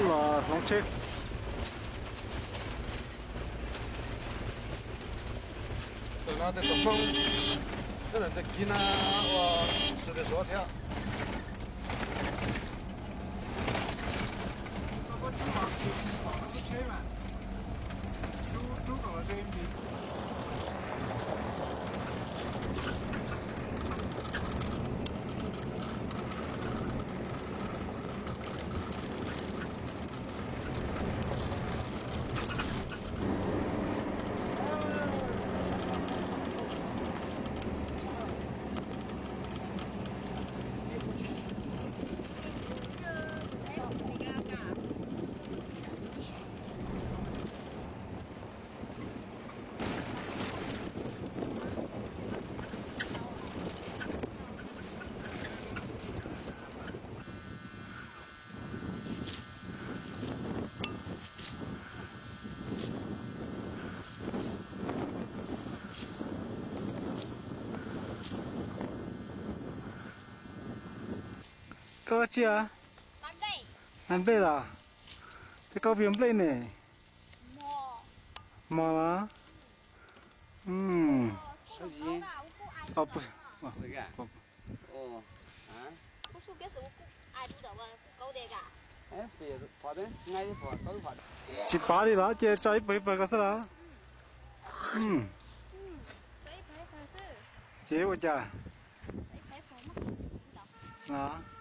Hloov tsheb. Tus no tej tus Hmoob, tej tus kiv no ua xws li Suav thiab. Koj tsi a? Hnav nplej los? Tej koj via nplej ne? Mos los? Tsis pav li los ces tso ib pawg ib pawg ko xwb los? Ces ua cas? Los?